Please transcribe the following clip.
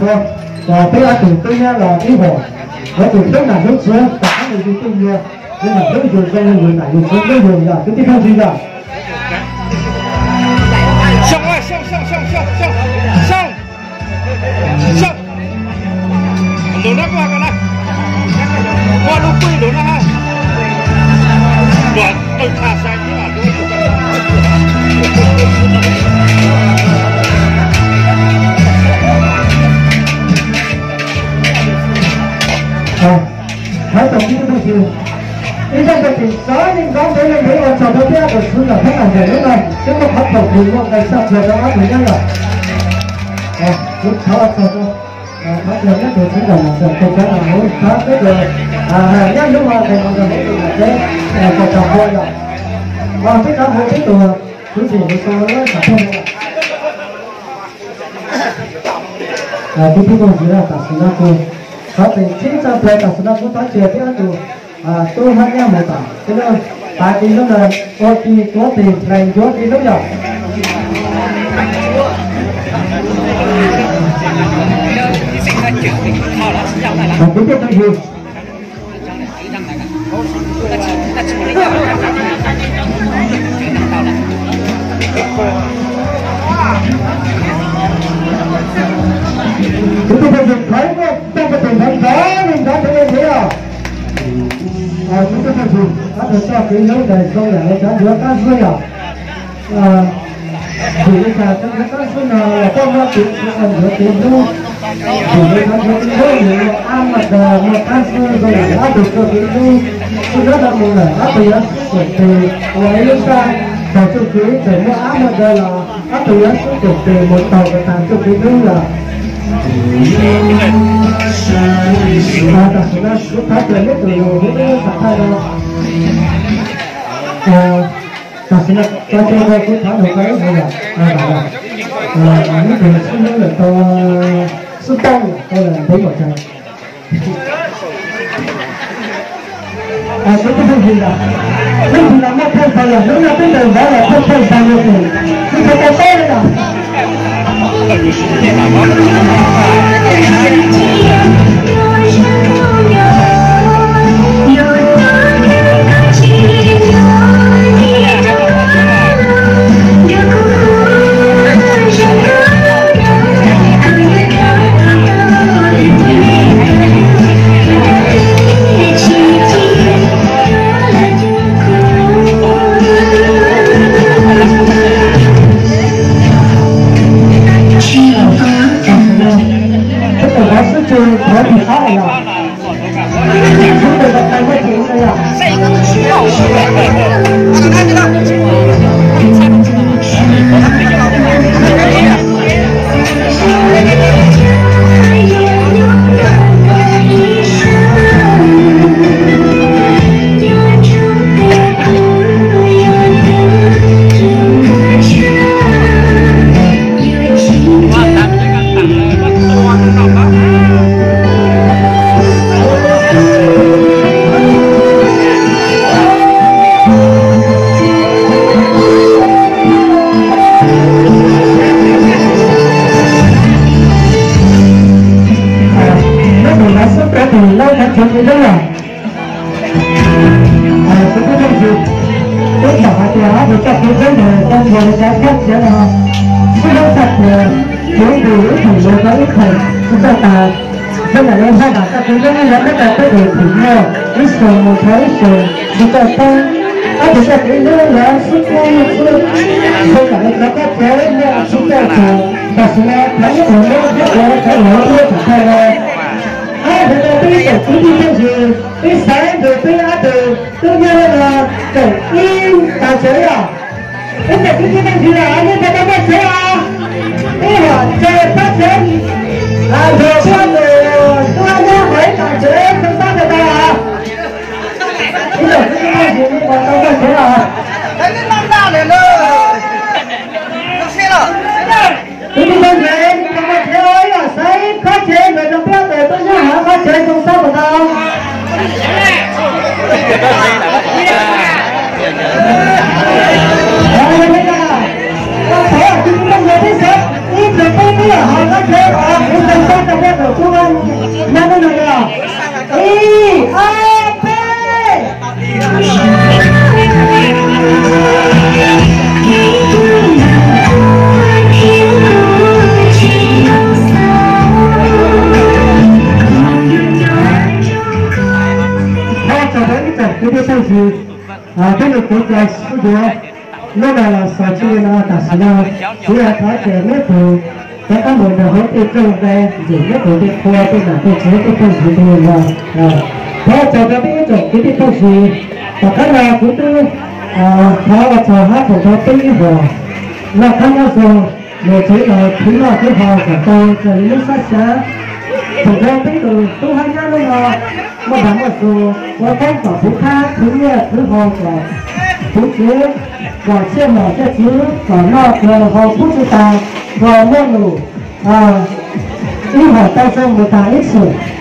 Peb ob tug tub nyab los ib hom, ob tug hlub nam hlub txiv, tam qab nws yug tej yug, yus nam hlub yus zoo li yus nam yus txiv hlub yus yog kwv tij phooj ywg yog. Xyoo, xyoo, xyoo, xyoo, xyoo, xyoo, xyoo. Xyoo. Ntu no kuj hais ko na. Muaj lub pwj ntu no ha. Luag qw tshaj sai thiab. Hais txog ib tug tub xwb, ib zaj txoj kev txawv li nrov ntev li ntev ua tsaug rau peb tus txwv kom peb los ntawm lub no, peb muaj qhov thaum kws muaj nqe tshaj plaws rau ob tug nyab lawm. Kuv thov txog rau, thov txog nyob tus txwv kom los ntawm tus cov los mus thov peb tus nyab lub no nqe no rau peb tus niam tsev kom tau ua yom. Peb rov hu peb tus txwv txim mus rau lub xam phej no. Kuv tub tub ntxiv tam sim no kuv thov txim tshaj plaws tam sim no kuv thov txim peb ob tug tub hab nyab mus tom peb lub, tas tib lub no ua tib tuav tes hlais ncuav tib lub yom. Kuv tub tub ntxiv. Kuv tub tub ntxiv thov ib pliag coj peb tus ntxhais nrov li nrov ntev li ntev os. Kuv tub tub ntxiv ob tug txoj kev hlub ntawd zoo yam li cov ncuav qab xwb yom. Vim li cas cov ncuav qab xwb no los koj muaj tus txiv uas ncuav kev hlub? Vim li cov ncuav kev hlub nws muaj ab muaj daw muaj qab xwb zoo yam li ob tug txoj kev hlub. Txij hnub no mus lawm ob tug yuav sib koom tes ua ib lub zaj, txog txoj kev tseem muaj ab muaj daw los ob tug yuav sib koom tes mus taug kom tag txoj kev hlub lawm. Tam sim no kuv thov caw neb tus lus hu ib lub xam phaj no. Tam sim no cov tsev ko kuv thov nug koj ib qho yom, neb tus xib hwb lawm tau xib tau lawm tau lawm ntev npaum cas? Kuv tub phooj ywg yom, phooj ywg los muaj phooj ywg yom, hnub no peb ntaus nrov los phooj phooj ywg yom, kuv thov tau teb li yom. Peb tus hov xwb tsis thov phim qab lawm yom. Peb tus hov xwb tsis thov phim qab lawm yom. Peb tus hov xwb tsis thov phim qab lawm. Kuv tub phooj ywg, peb pom hais tias ob tug txoj kev hlub ntawd zoo nkaus li cov phab tsev no, sib hlub tshaj plaws, yuav nqus ib theem lawv rau ib theem tsis txawj tas. Zoo yam li Hmoob Vam txoj kev hlub lawv muab rau peb tus phim nyuj ib xyoos mus rau ib xyoos tsis txawj poob. Ob tug txoj kev hlub lawv sib hlub xwb, zoo yam li cov phab tsev muaj tsis txawj tas. Tam sim no thov ib tug hov xwb tsis thov phim qab lawm. Ob tug tau peb ib tsoom kwv tij phooj ywg, peb xaiv ntawm peb ob tug tub nyab no tseem ib tag tsev os. Peb tsoom kwv tij phooj ywg os, nej tau tau pab tsev os. Peb hom tsev pab tsev, ntawm peb ob tug tub nyab hom ib tag tsev xyoo sab tau tau os. Peb tsoom kwv tij phooj ywg nej tau tau pab tsev os. Kwv tij phooj ywg, nej tau pab tsev os, ib yam xaiv qhov tsev ntawm no peb ob tug tub nyab hom qhov tsev xyoo sab tau tau. Thov kwv tij phooj ywg peb xaiv ib tug tub nyab hom qhov tsev os, kuv xyoo sab tau Kuv cov sib yuav, lub no los xaus tsis li no tam sim no, kuv yog thov tias neb tus cov kab mus nrog hauv tej rooj nqe ntxim neb tus tej qhua tej nam tej tsev tej phooj ywg tej no. Thov txog rau peb ib tsoom kwv tij phooj ywg, tom qab no kuv twb thov los txog hab thaum rau peb ib hom noj qab nyob zoo, mus txog ib los khwv noj khwv haus kom tau raws li lub sab xyav. Thaum rau peb tus tub hab nyab lub no muaj dag muaj zoo, ua koob kom puv thab khwv nyiaj khwv haus kom puv tsev, kom tsiaj mom tsiaj txwv kom noj kawg haus kub tsis tas, kom muaj num ib hom tau zoo mus tas ib txhis.